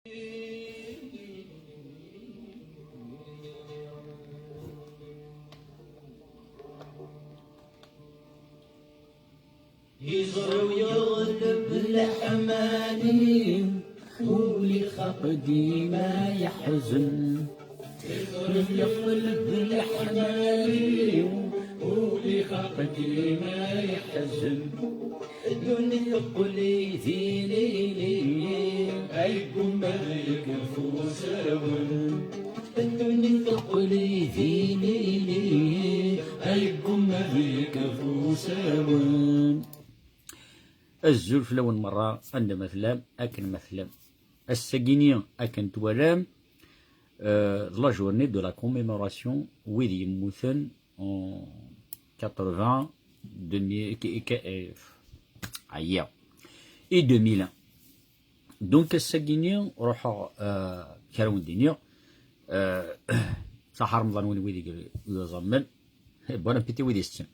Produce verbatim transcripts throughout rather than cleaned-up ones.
Iẓri-w yeɣleb leḥmali, ul ixaq dima yeḥzen. Yeɣleb leḥmali, ul ixaq dima yeḥzen. Ddunit teqqel d ilili, ay gumma ad yekfu usawen. Ddunit teqqel d ilili, ay gumma ad yekfu usawen. Azul fell-awen merra, anda ma tellam, akken ma tellam. Ass-agi-ni, akken twalam, euh, de la journée de la commémoration, wid yemmuten en quatre-vingts, deux mille, et, et, et, euh, aïe, et deux mille un. Donc, ass-agi-ni, ruḥeɣ, euh, kra wen-d-iniɣ, euh, saḥa Remḍan win wid i yuẓamen, bon appétit wid itetten.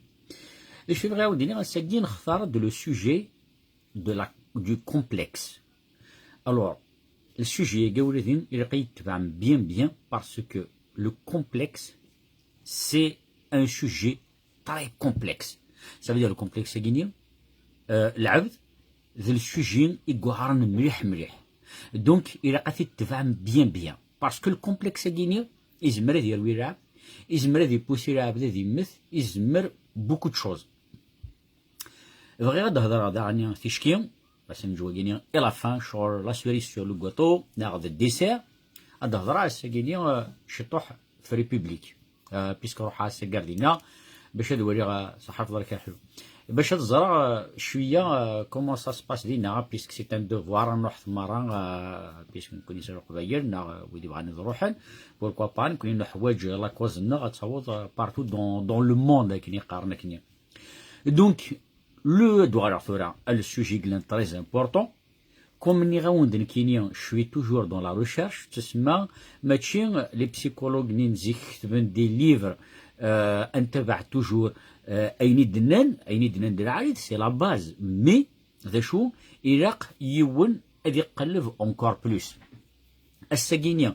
D acu i bɣiɣ ad wen-d-iniɣ, ass-agi nextar-d le sujet de la, du complexe. Alors, le sujet-agi, a wladi, ilaq ad yi-tebɛem bien, bien, parce que le complexe, c'est un sujet très complexe. Ça veut dire le complexe-agi-ni, euh, lɛebd, d le sujet i yuɛren mliḥ, mliḥ. Donc, ilaq ad t-id-tebɛem bien, bien. Parce que le complexe-agi-ni, izmer ad yerwi lɛebd, izmer ad ipussi lɛebd ad immet, izmer beaucoup de choses. Bɣiɣ ad d-hedreɣ daɣen ticki, ass n ǧwagini, et la fin, sur la cerise sur le gâteau, neɣ d dessert, ad d-hedreɣ ass-agi-ni, euh, ciṭuḥ f République. Euh, puisque ruḥeɣ ass-agi ar dinna, bac ad waliɣ, euh, saḥa Remḍan akken ḥlu. Bac ad ẓreɣ, euh, cwiya, euh, comment ça se passe dinna, puisque c'est un devoir, ad nruḥ merra, euh, puisque nekkni s Leqbayel, neɣ, euh, wid ibɣan ad ruḥen, pourquoi pas, nekkni neḥwaǧ la cause-nneɣ ad taweḍ, euh, partout dans, dans le monde, akken i qqaren akkenni. Donc, le, ad uɣaleɣ tura, le sujet yellan très important. Comme nniɣ-awen-d nekkini, je suis toujours dans la recherche, tessma, mačči les psychologues-nni n zik ketben des livres, euh, ad ntabaɛ toujours, euh, ayen i d-nnan, ayen i d-nnan d lɛali, c'est la base. Mais, d acu, ilaq yiwen ad iqelleb encore plus. Ass-agi-ni,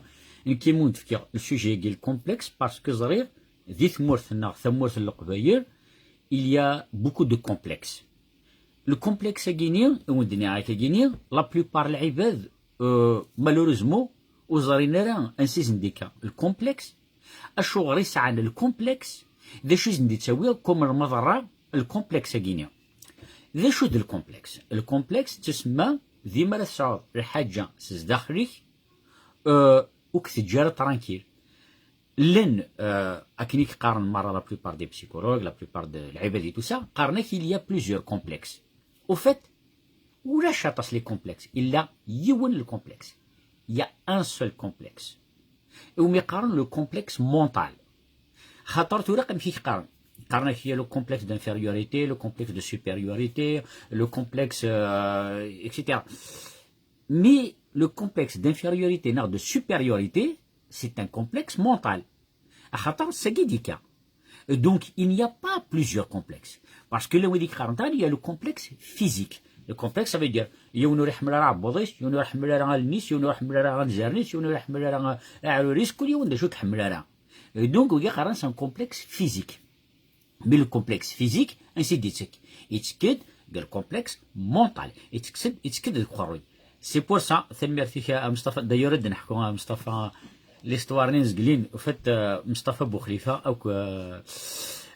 nekk imu d-fkiɣ le sujet-agi le complexe, parce que ẓriɣ, di tmurt-nneɣ, tamurt n Leqbayel, il y a beaucoup de complexes. Le complexe-agi-ni, i wen-d-nniɣ akka-agi-ni, la plupart lɛibad, euh, malheureusement, ur ẓrin ara ansi i sen-d-ikka le complexe, acuɣer i sɛan le complexe, d acu i sen-d-ittawi comme lmaḍerra le complexe-agi-ni. D acu d le complexe? Le complexe d tusemma dima ara tesɛuḍ lḥaǧa s zdaxel-ik, euh, ur k-teǧǧi ara tranquille. Llan, euh, akken i k-qqaren merra la plupart des psychologues, la plupart de lɛibad et tout ça, qqaren-ak il y a plusieurs complexes. Au fait, ulac aṭas les complexes, illa yiwen le complexe. Il y a un seul complexe. Iwumi qqaren le complexe mental. Xaṭer tura amek i k-qqaren? Qqaren-ak il y a le complexe d'infériorité, le complexe de supériorité, le complexe, euh, et cetera. Mais le complexe d'infériorité, neɣ de supériorité, c'est un complexe mental. Axaṭer sagi d-ikka. Donc, il n'y a pas plusieurs complexes. Parce que là, il y a le complexe physique. Le complexe, ça veut dire, yiwen ur iḥemmel ara aɛebbuḍ-is, yiwen ur iḥemmel ara allen-is, yiwen ur iḥemmel ara anzaren-is, yiwen ur iḥemmel ara aɛrur-is, kul yiwen d acu ur iḥemmel ara. Et donc, c'est un complexe physique. Mais le complexe physique, ansi d-yettekk? Yettekk-d deg le complexe mental. Yettekk-d, yettekk-d deg uqerruy. C'est pour ça, tanemmirt-ik a Mustafa. D'ailleurs, ad d-neḥku a Mustafa l'histoire-nni n zgelin. En fait, euh, Mustafa Buxlifa, akk, euh,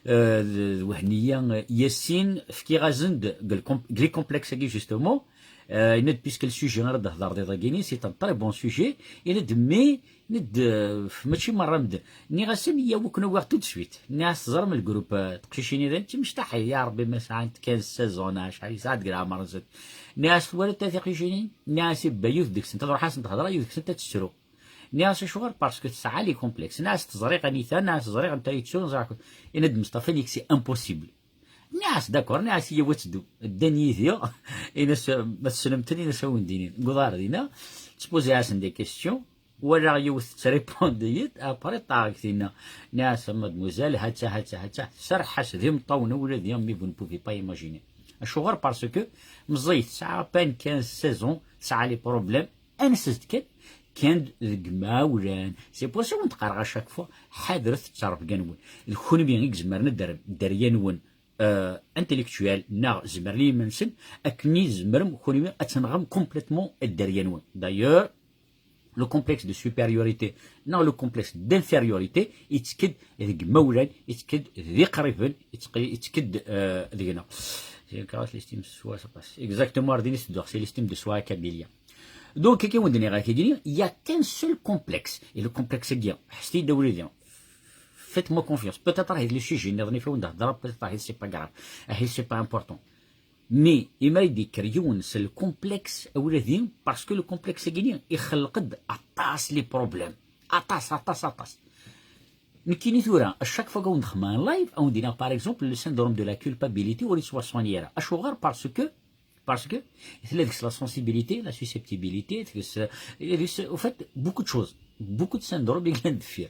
euh, d, d Wehniya, euh, Yasin, fkiɣ-asen-d deg le com-, deg les complexes-agi, justement. Euh, yenna-d, puisque le sujet ara d-hedreḍ iḍ-agi-ni, c'est un très bon sujet. Yenna-d, mais Nid, euh, mačči merra medden. Nniɣ-asen, yaw, ad ken-awiɣ tout de suite. Nniɣ-as, teẓram le groupe, euh, teqcicin-idan, timecṭaḥ, ya Rebbi, ma sɛant quinze, seize ans, acḥal yesɛa deg leɛmer-nsent. Nniɣ-as, twalaḍ a tiqcicin-nni? Nniɣ-as, iba yiwet deg-sent, ad ruḥ ad sent-hedreɣ, yiwet deg-sent ad tettru. Nniɣ-as, acuɣer? Parce que tesɛa les complexes. Nniɣ-as, teẓriɣ anita, nniɣ-as, ẓriɣ anta yettun, ẓriɣ. Yenna-d Mustafa, nek c'est impossible. Nniɣ-as, d'accord, nniɣ-as, yaw, ad teddu. Ddan yid-i, in-as, ma tessnem-ten, in-as ad wen-d-inin. Wwḍeɣ ar dinna, ttpuziɣ-asen des questions, walaɣ yiwet tettrépond-iyi-d, après ṭṭaɣ deg tinna. Nniɣ-as, mademoiselle, hatta, hatta, hatta, tserreḥ-as d imeṭṭawen, ula d, mais vous ne pouvez pas imaginer. Acuɣer? Parce que meẓẓiyet, tesɛa à peine quinze, seize ans, tesɛa les problèmes, ansa d-kkan, Kan deg imawlan. C'est pour ça wen-d-qqareɣ à chaque fois, ḥadret ttrebga-nwen. D kunwi i izemren ad d-terrem dderya-nwen, euh, intellectuel, neɣ zemren i yiman-nsen, akken i tzemrem kunwi ad tenɣem complètement dderya-nwen. D'ailleurs, le complexe de supériorité neɣ le complexe d'infériorité yettekk-d deg imawlan, yettekk-d d iqriben, yetteq-, yettekk-d, euh, deg-neɣ. C'est une carasse, l'estime de soi, ça passe. Exactement, ar din i s-tedduɣ, c'est l'estime de soi, Kabylie. Donc, akken wen-d-nniɣ akka, il y a qu'un seul complexe. Et le complexe-agi, ḥesset-iyi-d a wlidi. Faites-moi confiance. Peut-être ahi le sujet nniḍen i wen-d-heddreɣ, peut-être ahi c'est pas grave. Ahi c'est pas important. Mais imi ay d-yekker yiwen s le complexe a wlidi, parce que le complexe-agi-nni ixelleq-d aṭas les problèmes. Aṭas, aṭas, aṭas. Nekkini tura, à chaque fois i wen-d-xedmeɣ un live, a wen-d-iniɣ, par exemple, le syndrome de la culpabilité ur yettwaṣuni ara. Acuɣer? Parce que, parce que tella deg-s la sensibilité, la susceptibilité, deg-s, deg-s, au fait, beaucoup de choses, beaucoup de syndromes i yellan deffir.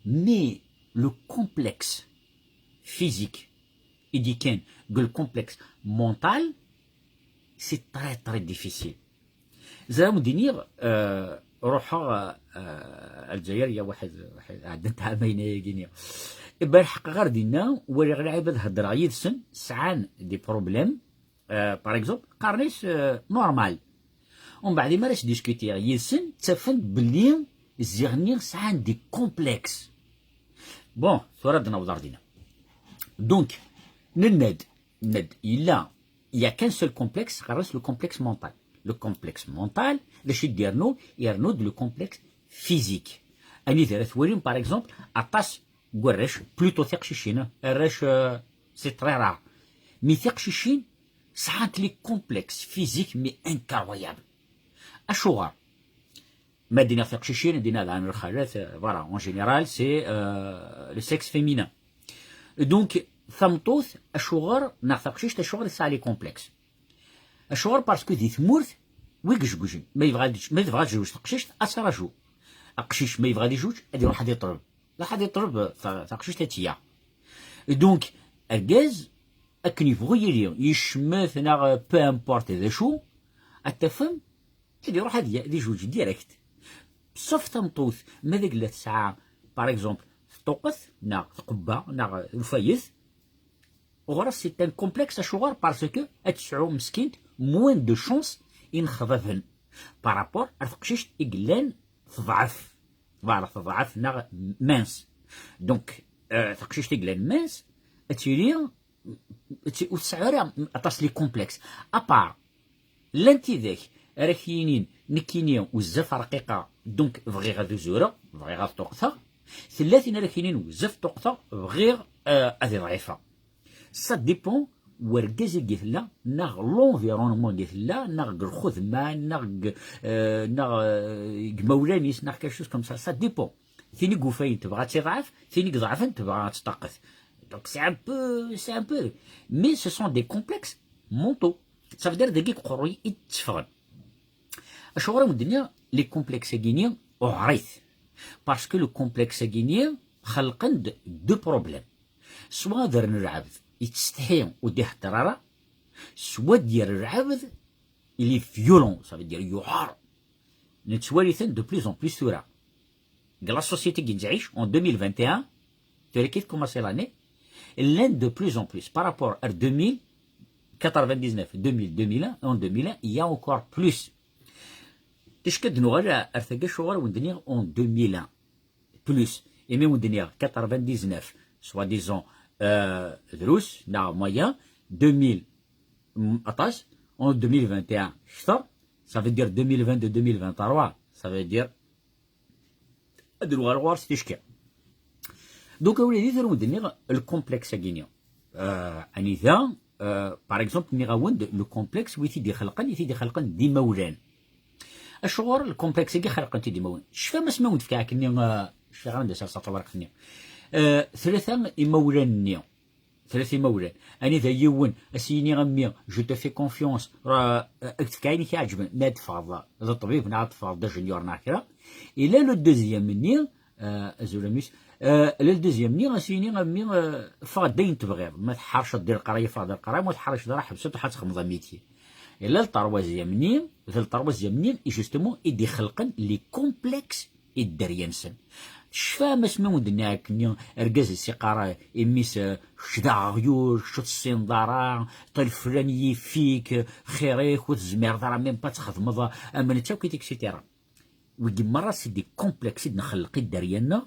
Mais le complexe physique, i d-yekkan deg le complexe mental, c'est très, très difficile. Zemreɣ ad wen-d-iniɣ, euh, ruḥeɣ, euh, ar Lezzayer, il y a waḥed, waḥed, ɛeddant ɛamayen ayagi-nni. Iban ḥeqqeɣ ar dinna, waliɣ lɛibad heddreɣ yid-sen, sɛan des problèmes, euh, par exemple, qqaren-as, euh, normal. Umbeɛd, imi ara sdiskutiɣ yid-sen, ttafen-d belli ziɣ-nni sɛan des complexes. Bon, tura ad d-naweḍ ar dinna. Donc, nenna-d, nenna-d, yella, il y a qu'un seul complexe, qqaren-as le complexe mental. Le complexe mental, d acu i d-yernu? Yernu-d le complexe physique. Anida ara twalim, par exemple, aṭas n warrac, plutôt tiqcicin, arrac, euh, c'est très rare. Mais tiqcicin sɛant les complexes physiques, mais incroyables. Acuɣer? Ma d-iniɣ tiqcicin, d-iniɣ daɣen lxalat, euh, voilà, en général, c'est, euh, le sexe féminin. Donc, tameṭṭut, acuɣer, neɣ taqcict, acuɣer i tesɛa les complexes? Acuɣer? Parce que di tmurt, wi yejgujen, ma yebɣa ad yečč, ma tebɣa ad tezweǧ teqcict, ad traǧu. Aqcic, ma yebɣa ad yezweǧ, ad iruḥ ad iṭleb. Iruḥ ad iṭleb, euh, ta-, taqcict ad tt-yaɣ. Et donc, argaz, akken yebɣu yili, yecmet neɣ, euh, peu importe d acu, ad tafem, ad iruḥ ad ya-, ad yezweǧ direct. Sauf tameṭṭut, ma d agella tesɛa, par exemple, teṭṭuqet, neɣ tqebba, neɣ ufayet, ɣur-s c'est un complexe, acuɣer? Parce que ad tesɛu meskint moins de chance inexḍaben par rapport ar teqcict i yellan teḍɛef. Voilà, teḍɛef neɣ mince. Donc, euh, taqcict i yellan mince, ad tili, ad ti-, ur tesɛi ara aṭas les complexes. À part, llan tidak ara k-yinin, nekkini bezzaf rqiqeɣ, donc bɣiɣ ad uzureɣ, bɣiɣ ad ṭṭuqteɣ. Tella tin ara k-yinin bezzaf ṭṭuqteɣ, bɣiɣ, euh, ad iḍɛifeɣ. Ça dépend wergaz i yella, neɣ l'environnement i yella, neɣ deg lxedma, neɣ deg, euh, neɣ, euh, deg imawlan-is, neɣ quelque chose comme ça. Ça dépend. Tin i yufayen tebɣa ad tiḍɛef, tin i iḍɛfen tebɣa ad tṭaqet. Donc c'est un peu, c'est un peu. Mais ce sont des complexes mentaux. Ça veut dire dagi deg uqerruy i d-tteffɣen. Acuɣer i wen-d-nniɣ les complexes-agi-nni uɣrit? Parce que le complexe-agi-nni xelqen-d deux problèmes. Soit ad rren lɛebd yettsetḥi ur d-ihedder ara, soit ad yerr lɛebd, il est violent, ça veut dire yuɛer. Nettwali-ten de plus en plus tura. Deg la société i nettɛic, en deux mille vingt et un, tura qui commence l'année, llan de plus en plus par rapport à deux mille quatre-vingt-dix-neuf, deux mille, deux mille un, en deux mille un, il y a encore plus. Ticki ad nuɣal ar tagi, acuɣer wen-d-nniɣ en deux mille un plus, imi wen-d-nniɣ quatre-vingt-dix-neuf, soi-disant, euh, drus, neɣ moyen, deux mille, mm, aṭas, en deux mille vingt et un, kter, ça veut dire deux mille vingt-deux, deux mille vingt-trois, ça veut dire ad nuɣal ɣur-s ticki. Donc, a wladi, tura wen-d-nniɣ le complexe-agi-nni. Euh, anida, euh, par exemple, nniɣ-awen-d le complexe, wi t-id-ixelqen, i t-id-ixelqen d imawlan. Acuɣer le complexe-agi xelqen-t-id imawlan? Tecfam asmi wen-d-fkiɣ akkenni, euh, cfiɣ ara d-aserseɣ tawerqt-nni. Euh, tlata imawlan-nni. Tlata imawlan. Anida yiwen, a s-yini a mmi, je te fais confiance, ra-, ad k-tefk ayen i k-iɛeǧben, ma ad teffɣeḍ d ṭṭbib, neɣ ad teffɣeḍ d ajenyur, neɣ kra. Ila le deuxième-nni, euh, azul a mmi-s, euh, ila le deuxième-nni, a s-yini a mmi, euh, ffeɣ-d ayen tebɣiḍ, ma tḥerceḍ di leqraya, ffeɣ di leqraya, ma ur tḥerceḍ ara, ḥbes-d, ruḥ ad txedmeḍ un métier. Yella le troisième-nni, d le troisième-nni i justement i d-ixelqen les complexes i dderya-nsen. Tecfam asmi wen-d-nniɣ akkenni, argaz i s-iqqar i mmi-s, kečč d aɣyul, kečč ur tessineḍ ara, ṭṭil flan yif-ik, xir-ik, ur tezmireḍ ara même pas ad txedmeḍ am netta akk, et cetera. Wigi merra c'est des complexes i d-nxelleq i dderya-nneɣ.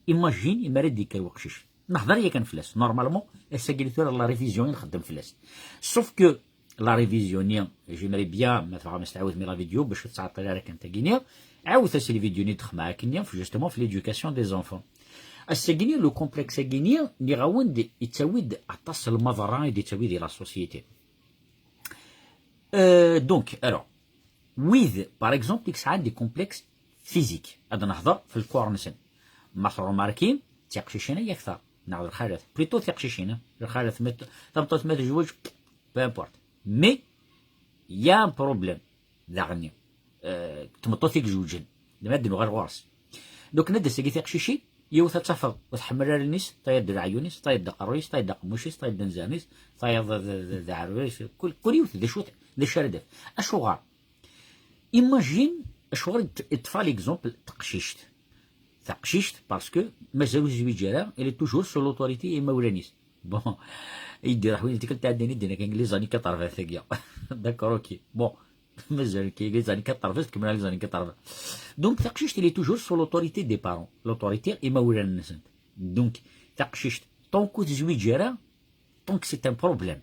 Imagine imi ara d-yekker weqcic. Nehder yakan fell-as. Normalement, ass-agi tura la révision i nxeddem fell-as. Sauf que la révision-nni, j'aimerais bien ma tebɣam ad s-tɛawdem i la vidéo bac ur tettɛeṭṭil ara kan tagi-nni. Ɛawdet-as les vidéos-nni d-xedmeɣ akkenni, justement, f l'éducation des enfants. Ass-agi-nni, le complexe-agi-nni, nniɣ-awen-d, yettawi-d aṭas n lmaḍerra i d-yettawi di la société. Euh, donc, alors, wid, par exemple, i yesɛan des complexes physiques, ad nehder f lkor-nsen. Ma tṛumarkim, d tiqcicin ay akteṛ, neɣ d lxalat. Plutôt tiqcicin, eh? Lxalat, ma t-, tameṭṭut ma tezweǧ, peu importe. Mais, il y a un problème, daɣenni. Euh, tmeṭṭut i izewǧen, d ma d-nuɣal ɣur-s. Donc, nadi ass-agi tiqcicin, yiwet ad tafeḍ ur tḥemmel ara allen-is, tayeḍ d leɛyun-is, tayeḍ d aqerruy-is, tayeḍ d aqemmuc-is, tayeḍ d anzan-is, tayeḍ d, d, d, d aɛrur-is, kul, kul yiwet d acu, d acu ara d-af. Acuɣer? Imagine acuɣer i d-, i d-ṭṭfeɣ l'exemple n teqcict. Taqcict, parce que mazal ur tezwiǧ ara, elle est toujours sous l'autorité n yimawlan-is. Bon, i d-iruḥ win tikkelt tɛeddan i d-yenna kan les années quatre-vingts tagi. D'accord, ok. Bon, mazal kan les années quatre-vingts, tkemmel les années quatre-vingts. Donc, taqcict, elle est toujours sous l'autorité des parents. L'autorité n yimawlan-nsent. Donc, taqcict, tant que ur tezwiǧ ara, donc c'est un problème.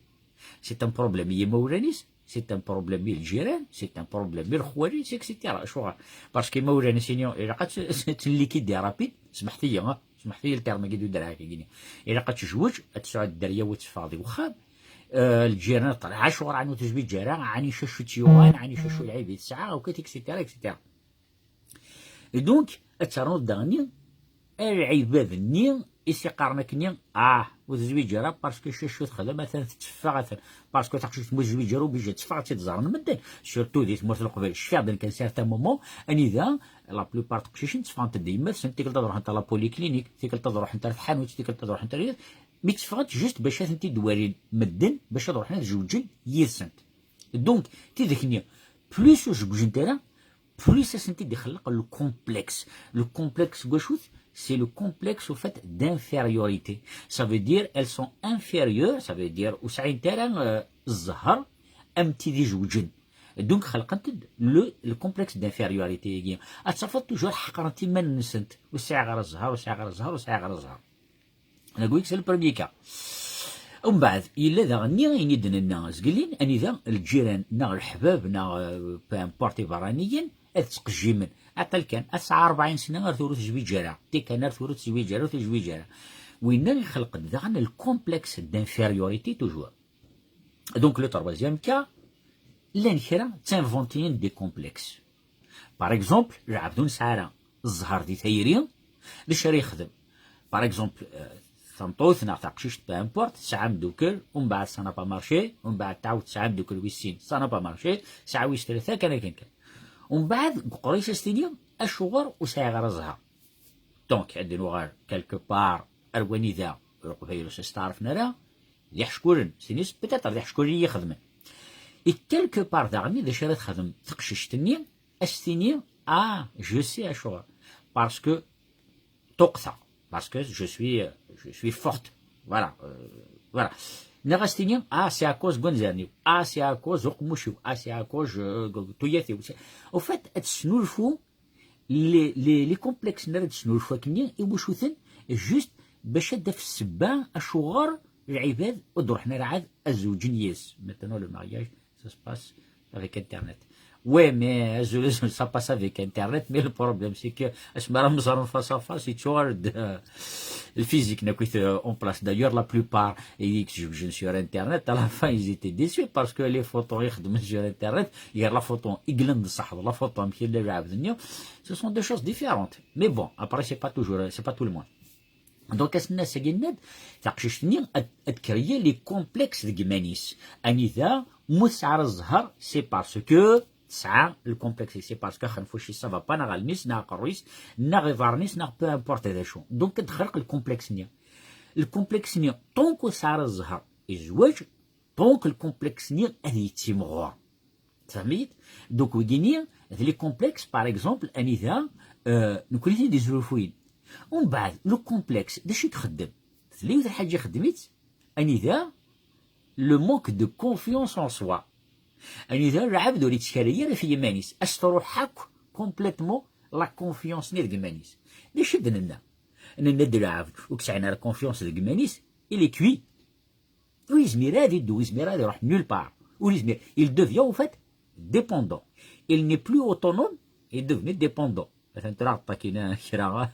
C'est un problème i yimawlan-is, c'est un problème i lǧiran, c'est un problème i lexwal-is, et cetera. Acuɣer? Parce que imawlan-is, ini, ilaq ad t-, ad t-nlikidi rapide, smeḥt-iyi, ha? Smeḥt-iyi le terme-agi d udrar-agi-ni. Ilaq ad tezweǧ, ad tesɛu dderya u ad teffeɣ di wexxam. Euh, lǧiran, ṭṭal, acuɣer ɛni ur tezwiǧ ara, ɛni cacu tt-yuɣan, ɛni cacu lɛib i tesɛa, akk, et cetera, et cetera. Et donc, ad ternuḍ daɣenni, a lɛibad-nni i s-iqqaren akkenni, ah, ur tezwiǧ ara, parce que cacu texdem, atan tetteffeɣ, atan, parce que taqcict ma ur tezwiǧ ara, obligé ad teffeɣ, ad tt-id-ẓren medden. Surtout di tmurt n Leqbayel, cfiɣ-d nekk à un certain moment, anida, la plupart teqcicin tteffɣent-d d yemma-tsent, tikkelt ad ruḥent à la polyclinique, tikkelt ad ruḥent ar tḥanut, tikkelt ad ruḥent ar, mi tteffɣent juste bac ad tent-id-walin medden, bac ad ruḥen ad zewǧen yid-sent. Donc, tidak-nni, plus ur zewǧent ara, plus ad sent-id-ixelleq le complexe. Le complexe n wacu-t? C'est le complexe, au fait, d'infériorité. Ça veut dire, elles sont inférieures, ça veut dire, ur sɛint ara, euh, zzher am tid izewǧen. Donc, xelqent-d le, le complexe d'infériorité-agi. Ad tafeḍ toujours ḥeqrent iman-nsent. Ur sɛiɣ ara zzher, ur sɛiɣ ara zzher, ur sɛiɣ ara zzher. Dagi, c'est le premier cas. Umbeɛd, yella daɣenni ayen i d-nenna zgelli, anida lǧiran, neɣ leḥbab, neɣ, euh, peu importe, iberraniyen, ad ttqejjimen. Aṭal kan, ad tesɛa rebɛin sna ar tura ur tezwiǧ ara. Tikan ar tura ur tezwiǧ ara, ur tezwiǧ ara. Winna ixelq-d daɣen le complexe d'infériorité toujours. Donc, le troisième cas, llan kra ttinventyen des complexes. Par exemple, lɛebd ur nesɛi ara zzher di tayri, d acu ara yexdem? Par exemple, euh, tameṭṭut neɣ taqcict, peu importe, tesɛa ameddukel, umbeɛd ça n'a pas marché, umbeɛd tɛawed tesɛa ameddukel wis sin, ça n'a pas marché, tesɛa wis tlata, kan akken kan. Umbeɛd, deg uqerru-is ad s-tini, acuɣer ur sɛiɣ ara zzher? Donc, ad d-nuɣal quelque part ar wanida Leqbayel ur s-steɛṛfen ara, d iḥeckulen, s-tini-s, peut-être d iḥeckulen i yi-xedmen. Et quelque part daɣen, d acu ara texdem teqcict-nni? Ad s-tini, ah, je sais acuɣer. Parce que ṭuqteɣ. Parce que je suis, euh, je suis forte. Voilà, euh, voilà. Neɣ ad s-tini, ah, c'est à cause n wanzaren-iw. Ah, c'est à cause n uqemmuc-iw. Ah, c'est à cause, euh, n tuyat-iw. Au fait, ad tesnulfu les, les, les complexes n ara d-tesnulfu akkenni, iwacu-ten? Juste bac ad d-taf ssebba acuɣer lɛibad ur d-ruḥen ara ɛad ad zewǧen yid-s. Maintenant, le mariage, ça se passe avec Internet. Ouais, mais, euh, je, ça passe avec Internet, mais le problème, c'est que asmi ara mẓeren face à face, yettuɣal-d, euh, le physique, n akk, euh, en place. D'ailleurs, la plupart, i yezewǧen sur Internet, à la fin, ils étaient déçus parce que les photos i xedmen sur Internet, ger la photo i yellan d ṣṣeḥ d la photo amek yella lɛebd-nni, ce sont des choses différentes. Mais bon, après, c'est pas toujours, c'est pas tout le monde. Donc, ass-nni ass-agi, nenna-d, taqcict-nni ad, ad créer les complexes deg iman-is. Anida, mu tesɛa ara zzher, c'est parce que tesɛa le complexe, c'est parce que axenfuc-is ça va pas, neɣ allen-is, neɣ aqerruy-is, neɣ iḍarren-is, neɣ peu importe d acu. Donc, ad d-txelq le complexe-nni. Le complexe-nni, tant que ur tesɛi ara zzher i zzwaǧ, Donc, le complexe-nni ad yettimɣur. Tfehmit? Donc, wigini, d les complexes, par exemple, anida, euh, nekkni d izrufuyen. Umbeɛd, le complexe, d acu i ixeddem? Tella yiwet lḥaǧa ixeddem-itt, anida, le manque de confiance en soi. Anida lɛebd ur yettkerri ara f yiman-is, as truḥ akk complètement la confiance-nni deg yiman-is. D acu i d-nenna? Nenna-d lɛebd ur yesɛin ara confiance deg yiman-is, il est cuit. Ur yezmir ad iddu, ur yezmir ad iruḥ nulle part. Ur yezmir. Il devient, au fait, dépendant. Il n'est plus autonome, il est devenu dépendant. Atan tura ṭakina kra.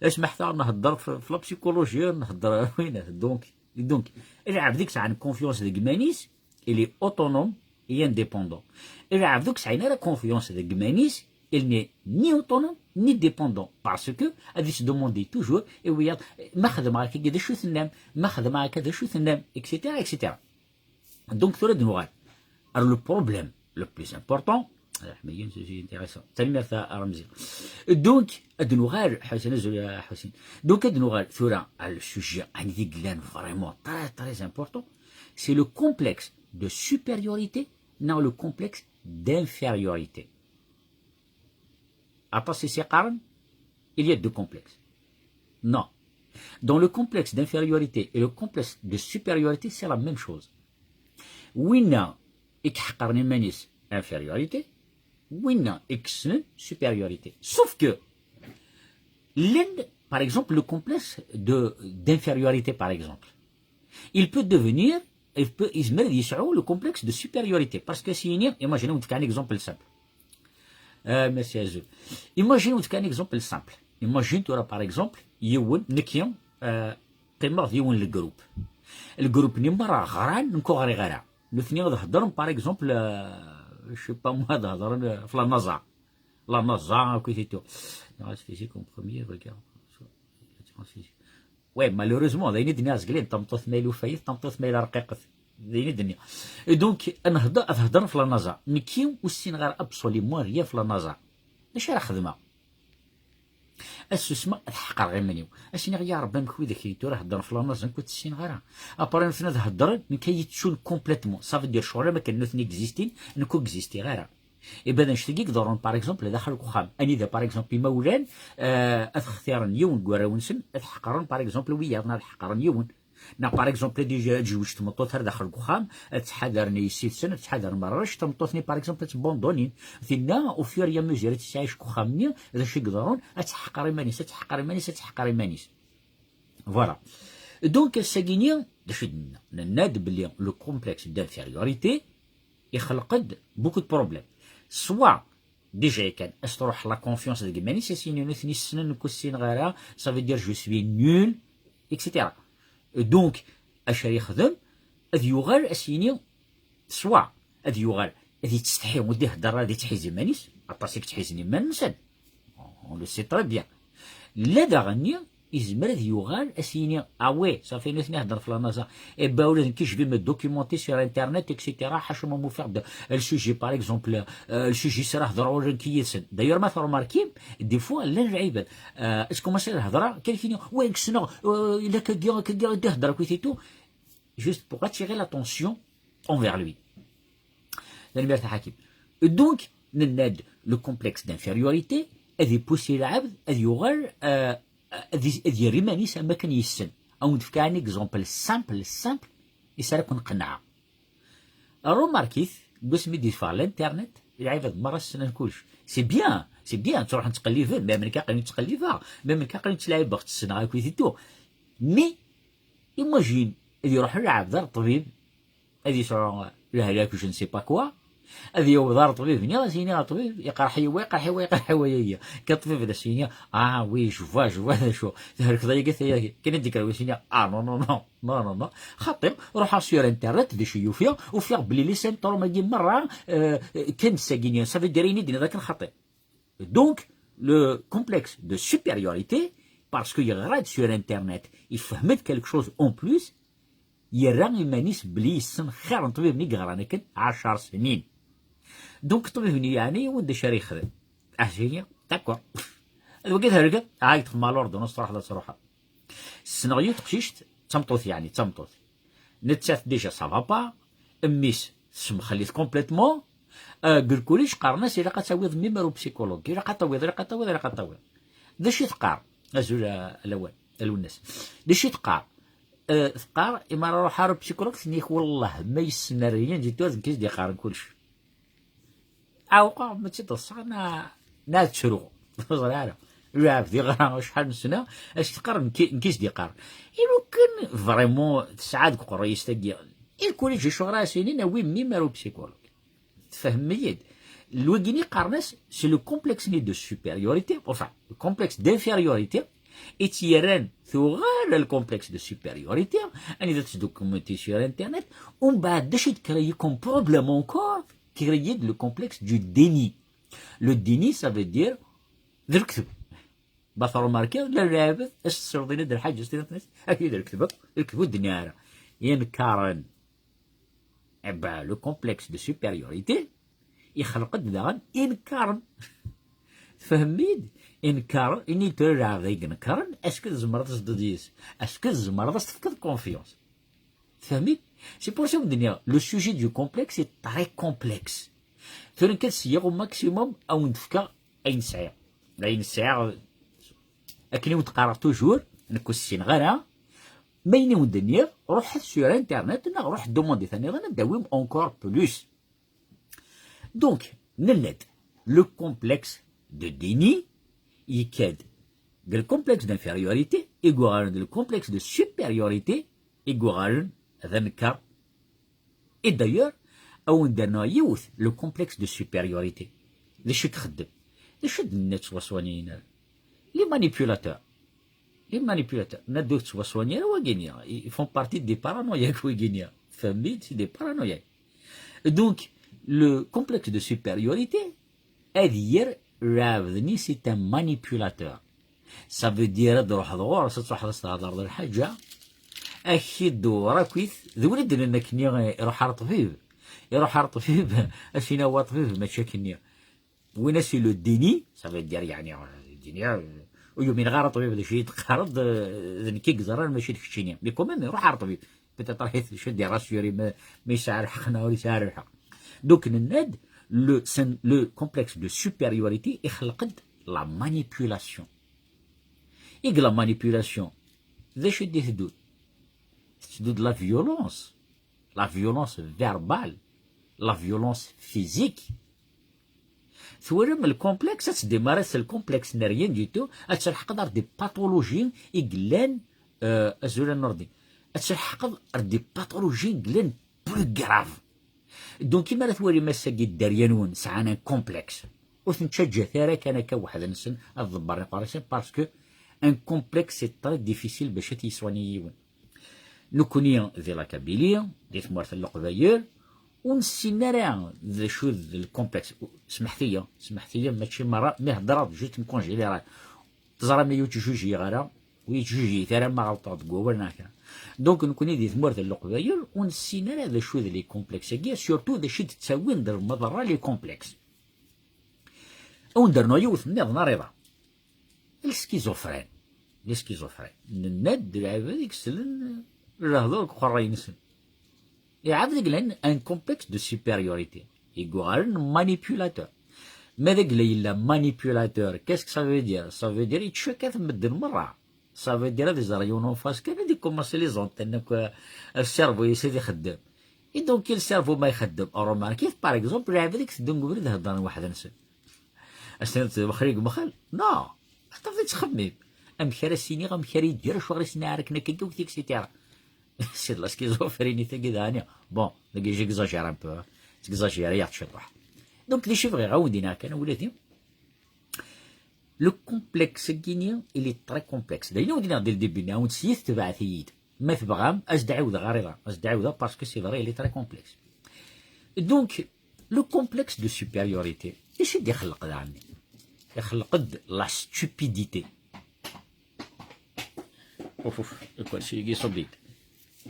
Asmaḥ-aɣ nhedder f, f la psychologie, nhedder, win, donc, donc, lɛebd i yesɛan confiance deg yiman-is, il est autonome et indépendant. Lɛebd ur yesɛin ara confiance deg yiman-is, il n'est ni autonome ni dépendant, parce que ad yettdemandi toujours i wiyaḍ, ma xedmeɣ akka d acu tennam, ma xedmeɣ akka d acu tennam, et cetera, et cetera. Donc, tura ad nuɣal ar le problème le plus important. Ah, mais c'est intéressant. Tanemmirt a Ramzi. Donc, ad nuɣal, Ḥusin, azul a Ḥusin. Donc, ad nuɣal tura ar le sujet, anida i yellan vraiment très, très important, c'est le complexe de supériorité, non, le complexe d'infériorité. Aṭas i s-iqqaren, il y a deux complexes. Non. Dans le complexe d'infériorité et le complexe de supériorité, c'est la même chose. Winna i iḥeqqren iman-is, infériorité, winna i yessnen, supériorité. Sauf que, llan, par exemple, le complexe de, d'infériorité, par exemple, il peut devenir, il peut, yezmer ad yesɛu le complexe de supériorité. Parce que s yini, imaginez, on fait un exemple simple. Euh, merci Azul. Imaginez, on fait un exemple simple. Imagine tura, par exemple, yiwen, nekki, euh, qqimeɣ d yiwen le groupe. Le groupe-nni merra ɣran, nekk ur ɣriɣ ara. Nutni ad heddren, par exemple, euh, je sais pas moi, ad heddren, euh, f la NASA. La NASA, akkit et tout. Science physique en premier, regarde. Science physique. Ouais, malheureusement, d ayen i d-nniɣ zgelin, tameṭṭut ma yella ufayet, tameṭṭut ma yella rqiqet. D ayen i d-nniɣ. Et donc, ad nehder, ad heddren f la NASA. Nekki ur ssineɣ ara absolument rien f la NASA. D acu ara xedmeɣ? Ad susmeɣ, ad ḥeqreɣ iman-iw. Ad s-iniɣ, ya Rebbi, amek widak i tura heddren f la NASA, nekk ur tt-ssineɣ ara. Après, nutni ad heddren, nekk ad yi-ttun complètement. Ça veut dire, ccɣel am akken nutni existin, nekk ur existiɣ ara. Iban annect-agi i iḍerrun, par exemple, daxel n uxxam. Anida, par exemple, imawlan, euh, ad xtiren yiwen deg warraw-nsen, ad ḥeqren, par exemple, wiyaḍ, neɣ ad ḥeqren yiwen. Neɣ, par exemple, ad ij-, ad tejweǧ tmeṭṭut ar daxel n uxxam, ad ttḥadaren yessi-tsen, ad ttḥadaren merra arrac, tameṭṭut-nni, par exemple, ad tt-bandonnin. Tinna, au fur et à mesure, ad tettɛic deg uxxam-nni, d acu i iḍerrun, ad teḥqer iman-is, ad teḥqer iman-is, ad teḥqer iman-is. Voilà. Donc, ass-agi-nni, d acu i d-nenna? Nenna-d belli le complexe d'infériorité ixleq-d beaucoup de problèmes. Soit, déjà kan, ad s-truḥ la confiance deg yiman-is, ad s-yini nutni ssnen, nekk ur ssineɣ ara, ça veut dire je suis nul, et cetera. Donc, acu ara yexdem? Ad yuɣal ad s-yini, soit ad yuɣal ad yettsetḥi, ur d-ihedder ara, ad yettḥizi iman-is, aṭas i yettḥizen iman-nsen, on le sait très bien. Ladɣa-nni, yezmer ad yuɣal ad s-yini, ah ouais, ça fait nutni heddren f la NASA. Eh ben, ula d nekk, je vais me documenter sur Internet, et cetera. Ḥaca ma ufiɣ-d le sujet, par exemple, euh, le sujet s ara hedreɣ ula d nekk yid-sen. D'ailleurs, ma tṛumarkim, des fois, llan lɛibad, euh, ad commencer ad hedreɣ, quelqu'un, ouais, nekk ssneɣ, euh, il a kagi, kagi, ad d-ihedder akkit et tout, juste pour attirer l'attention envers lui. Tanemmirt a Ḥakim. Donc, nenna-d, le complexe d'infériorité ad ipoussi lɛebd ad yuɣal, euh, ad, ad yerr iman-is am akken yessen. Ad wen-d-fkeɣ un exemple simple, simple, i s ara ken-qenɛeɣ. Remarquez, deg wasmi d-yeffeɣ l'internet, lɛibad merra ssnen kullec. C'est bien, c'est bien, ttruḥen ttqelliben, même nekk aql-i ttqellibeɣ, même nekk aql-i ttlaɛibeɣ, ssneɣ akkit et tout. Mais, imagine, ad iruḥ lɛebd ar ṭṭbib, ad yesɛu lehlak, je ne sais pas quoi, ad yaweḍ ar ṭṭbib-nni, ad s-yini ṭṭbib, iqerḥ-iyi wa, iqerḥ-iyi wa, iqerḥ-iyi wa, yagi. Kan ṭṭbib ad s-yini, ah oui, je vois, je vois d acu. Thelkeḍ ayagi, tayagi. Kan ad d-ikker wa, s-yini, ah non, non, non, non, non, non. Xaṭi, ruḥeɣ sur internet, d acu yufiɣ, ufiɣ belli les symptômes-agi merra, euh, kan d sagi-nni, ça veut dire ayen i d-tenniḍ akken xaṭi. Donc, le complexe de supériorité, parce que yeɣra-d sur internet, yefhem-d quelque chose en plus, yerra iman-is belli yessen xir n ṭṭbib-nni yeɣran akken ɛecṛ snin. Donc, ṭṭbib-nni yeɛni-yawen d acu ara yexdem. Ah, s-yini, d'accord. Ad wagi thelkeḍ, ah, yeṭṭef ma l'ordonnance, truḥeḍ ad truḥeḍ. Ssneɣ yiwet teqcict, d tameṭṭut yeɛni, d tameṭṭut. Nettat déjà ça va pas, mmi-s tessemxel-it complètement. Deg lkuliǧ qqaren-as ilaq ad tawiḍ mmi-m ar upsikulug, ilaq ad tawiḍ, ilaq ad tawiḍ, ilaq ad tawiḍ. D acu i teqqar? Azul a, a Lawal, a Lwennas. D acu i teqqar? Teqqar imi ara ruḥeɣ ar upsikulug, tenna-yak wellah ma yessen rien du tout, d nekk i s-d-iqqaren kullec. Ɛawqeɣ, mačči d ṣṣeḥ neɣ, neɣ ad ttruɣ. Ur ẓriɣ ara. Lɛebd iɣra acḥal n sna, as teqqar nekk, nekk i s-d-iqqar. I lukan vraiment tesɛa deg uqerruy-is tagi, i lkuliǧ acuɣer ara as-inin awi mmi-m ar upsikulug? Tfehmem-iyi-d? Wagini qqaren-as c'est le complexe ni de supériorité, enfin, le complexe d'infériorité, i tt-yerran tuɣal le complexe de supériorité, anida tettdokumenti sur internet, umbeɛd d acu i d-créer comme problème encore, créer le complexe du déni. Le déni, ça veut dire d lekdeb. Ma tṛumarkiḍ, la lɛebd, as tessreḍ ila d lḥaǧa, s tira-, ak-id rekdbeḍ, rekdbu d-nni ara. Inkaren. Eh ben, le complexe de supériorité, ixleq-d daɣen inkaren. Tfehmem-iyi-d? Inkaren, ini tura lɛebd ay inkaren, est-ce que tzemreḍ ad tedduḍ yis? Est-ce que tzemreḍ ad s-tefkeḍ confiance? Tfehmem? C'est pour ça que je dis, le sujet du complexe est très complexe. Tura nekk ad syiɣ au maximum, ad wen-d-fkeɣ ayen sɛiɣ. Ayen sɛiɣ, akken i wen-d-qqareɣ toujours, nekk ur ssineɣ ara. Ma ayen i wen-d-nniɣ, ruḥet sur internet neɣ ruḥ demandit aniḍen ad d-tawim encore plus. Donc, nenna-d, le complexe de déni, yekka-d deg le complexe d'infériorité, i yuɣalen d le complexe de supériorité, i yuɣalen d anekkeṛ. Et d'ailleurs, ad wen-d-rnuɣ yiwet, le complexe de supériorité. D acu i ixeddem? D acu i d-nenna ttwaṣwanyen ara? Les manipulateurs. Les manipulateurs. Nenna-d ur ttwaṣwanyen ara wagini. Ils font partie des paranoïaques wagini. Tfehmem-iyi-d, c'est des paranoïaques. Donc, le complexe de supériorité, ad yerr lɛebd-nni, c'est un manipulateur. Ça veut dire ad d-truḥeḍ ɣur-s, ad truḥeḍ ad s-thedreḍ lḥaǧa, ad k-id-dewwer akkit, d win i d-nenna akkenni, iruḥ ar ṭṭbib. Iruḥ ar ṭṭbib, ad s-yini a wa ṭṭbib, mačči akkenni. Win-a c'est le déni, ça veut dire, yeɛni, déni, euh, ur yumineɣ ara ṭṭbib d acu i d-teqqareḍ, euh, d nekk i yeẓran, mačči d keččini. Mais quand même, iruḥ ar ṭṭbib. Peut-être ahat d acu ad d-irasuri ma, ma yesɛa lḥeqq neɣ ur yesɛi ara lḥeqq. Donc, nenna-d, le, sen-, le complexe de supériorité ixleq-d la manipulation. Et la manipulation, d acu i d-iteddun? Tetteddu-d la violence. La violence verbale, la violence physique. Twalam lcomplexe, ad tdemmareḍ s lcomplexe n rien du tout, ad telḥqeḍ ar des pathologies i yellan, euh, azul a Nurdin, ad telḥqeḍ ar des pathologies i yellan plus graves. Donc, imi ara twalim ass-agi dderya-nwen sɛan un complexe, ur ten-ttaǧǧat ara kan akka weḥd-nsen ad ḍebbren iqerra-nsen, parce que un complexe c'est très difficile bac ad t-yeswani yiwen. Nekkni di la Kabylie, di tmurt n Leqbayel, ur nessin ara d acu d lcomplexe. Smeḥt-iyi, smeḥt-iyi, mačči merra, mi heddreɣ juste en général. Teẓram, ur yettjujiy ara, ur yettjujiy ara ma ɣelṭeɣ deg wawal neɣ kra. Donc, nekkni di tmurt n Leqbayel, ur nessin ara d acu d les complexes-agi, surtout d acu i d-ttawin d lmeḍra les complexes. Ad wen-d-rnuɣ yiwet nniḍen ara iḍ-a. Le schizophrène. Le schizophrène. Nenna-d d lɛibad i yeslen lehdur deg uqerray-nsen. Lɛibad i yellan un complexe de supériorité. I yuɣalen manipulateur. Ma d agla yella manipulateur, qu'est-ce que ça veut dire? Ça veut dire yetcakkat medden merra. Ça veut dire ad iẓer yiwen en face kan, ad ikumaṣi les antennes akk, euh, cerveau-is ad ixeddem. Et donc, le cerveau ma ixeddem, remarquez, par exemple, lɛibad i iteddun deg ubrid heddren weḥd-nsen. Ad s-tiniḍ tewxer i yemxel? Non. Ad tafeḍ yettxemmim. Amek ara s-iniɣ, amek ara idir, acuɣer i s-nɛar akken akka, et cetera. C'est de la schizophrénie tagi daɣen. Bon, dagi j'exagère un peu, hein. Ttexagérer-d ciṭuḥ. Donc, d acu i bɣiɣ ad wen-d-iniɣ kan, a wladi? Le complexe-agi-ni, il est très complexe. D ayen i wen-d-iniɣ dès le début, nniɣ-awen-d s-iyi-d, tebɛet-iyi-d. Ma tebɣam, ad s-d-ɛiwdeɣ ɣer iḍ-a. Ad s-d-ɛiwdeɣ parce que c'est vrai, il est très complexe. Donc, le complexe de supériorité, d acu i d-ixelleq daɣen? Ixelleq-d la stupidité. Ouf, ouf, ikersi-agi iṣubb-iyi-d.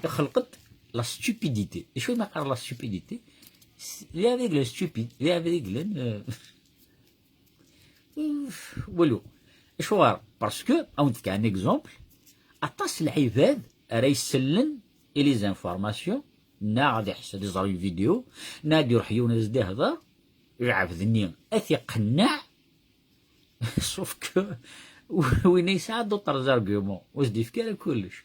Ixelleq-d la stupidité. D acu i ma qqar la stupidité? S-, les aveugles stupides, les aveugles, euh, Uf, walu. Acuɣer? Parce que, ad wen-d-fkeɣ un exemple, aṭas n lɛibad ara isellen i les informations, neɣ ad iḥess ad iẓer une vidéo, neɣ ad iruḥ yiwen ad s-d-ihder, lɛebd-nni ad t-iqenneɛ, sauf que winna yesɛa d'autres arguments, ur s-d-yefki ara kullec.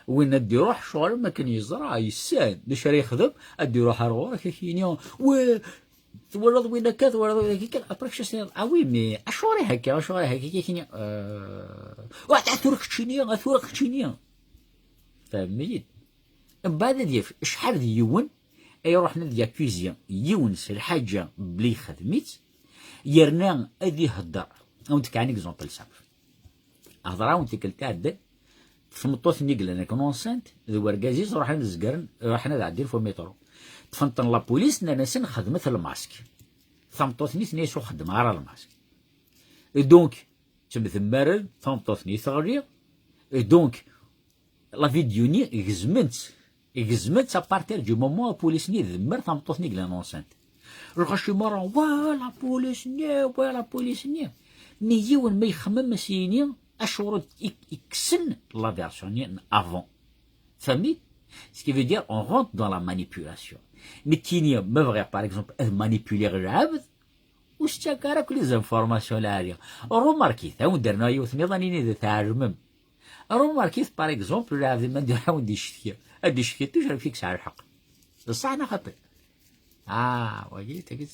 Winna ad d-iruḥ ccɣel am akken yeẓra, yessen d acu ara yexdem, ad d-iruḥ ar ɣur-k ad k-yini, wa, twalaḍ win akka, twalaḍ win akka, après kečč as-tiniḍ, ah oui, mais acuɣer i akka, acuɣer i akka, ad k-yini, euh, wa, tura keččini, a tura keččini. Tfehmem-iyi-d? Mbeɛd ad yaf acḥal d yiwen ay iruḥen ad yakuzi yiwen s lḥaǧa bli yexdem-itt, yerna ad ihedder. Ad wen-d-fkeɣ un exemple simple. Hḍeṛ-awen-d tikkelt iɛeddan, tmeṭṭut-nni yellan akken enceinte d wergaz-is ruḥen ad zegren, ruḥen ad ɛeddin f umiṭru. Ṭṭfen-ten la police, nnan-asen xedmet lmask. Tameṭṭut-nni tenna-yas ur xeddmeɣ ara lmask. Et donc, ttemdemmaren, tameṭṭut-nni teɣli. Et donc, la vidéo-nni gezmen-tt. Gezmen-tt à partir du moment la police-nni tdemmer tameṭṭut-nni yellan enceinte. Lɣaci merra, wa la police-nni, wa la police-nni. Mais yiwen ma yexmem a s-yini acuɣer i i kksen la version-nni n avant. Tfehmem? Ce qui veut dire, on rentre dans la manipulation. Nekkini, ma bɣiɣ, par exemple, ad manipuliɣ lɛebd, ur s-ttak ara akk les informations lɛali. Remarquez, ad wen-d-rnuɣ yiwet niḍen ini d tɛelmem. Remarquez, par exemple, lɛebd ma d-iɛawen d-icetki, ad d-icetki toujours fik sɛa lḥeqq. D ṣṣeḥ neɣ xaṭi? Ah, wagi, tagi,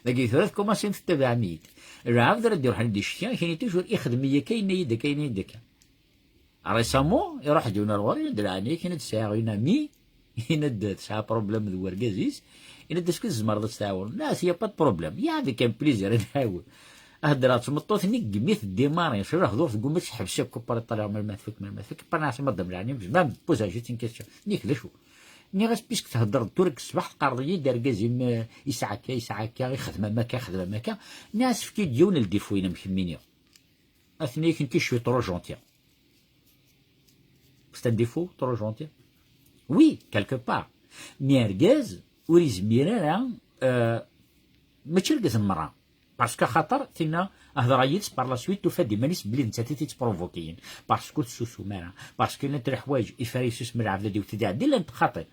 dagi tura tkumasim tettabaɛem-iyi-d. Lɛebd ara d-iruḥen d-icetki, kini toujours ixdem-iyi akka, yenna-yi-d akka, yenna-yi-d akka. Récemment, iruḥ-d yiwen ar ɣur-i, yenna-d, "Lɛani-k, yenna-d, sɛiɣ une amie, yenna-d, tesɛa problème d wergaz-is, yenna-d, est-ce que tzemreḍ ad tt-tɛawneḍ?" Nniɣ-as, "Il y a pas de problème, ya, avec un plaisir, ad nɛawen." Heddreɣ d tmeṭṭut-nni, teggem-it, tdimari, craḥ dur, tegguma ad teḥbes akk, après ṭṭalaɣ melmi ad tfak, melmi ad tfak, après nniɣ-as, "Madame, lɛani, je même poser juste une question." Nniɣ-ak d acu? Nniɣ-as, "Puisque theddreḍ tura deg ṣṣbeḥ, teqqareḍ-iyi-d argaz-im, eh, yesɛa akka, yesɛa akka, ixdem am akka, ixdem am akka." Nniɣ-as, "Efk-iyi-d yiwen n ldifu-inem kemmini." Atni-k nekk, je suis trop gentil. C'est un défaut, trop gentil. Oui, quelque part. Mais argaz ur yezmir ara, euh, mačči argaz n merra. Parce que axaṭer tinna, hedreɣ yid-s par la suite, tufa-d iman-is belli d nettat i t-ittprovokiyen. Parce que ur tessusum ara. Parce que llant leḥwayeǧ i fara yessusem lɛebd ad iwet ad iɛeddi, llant xaṭi.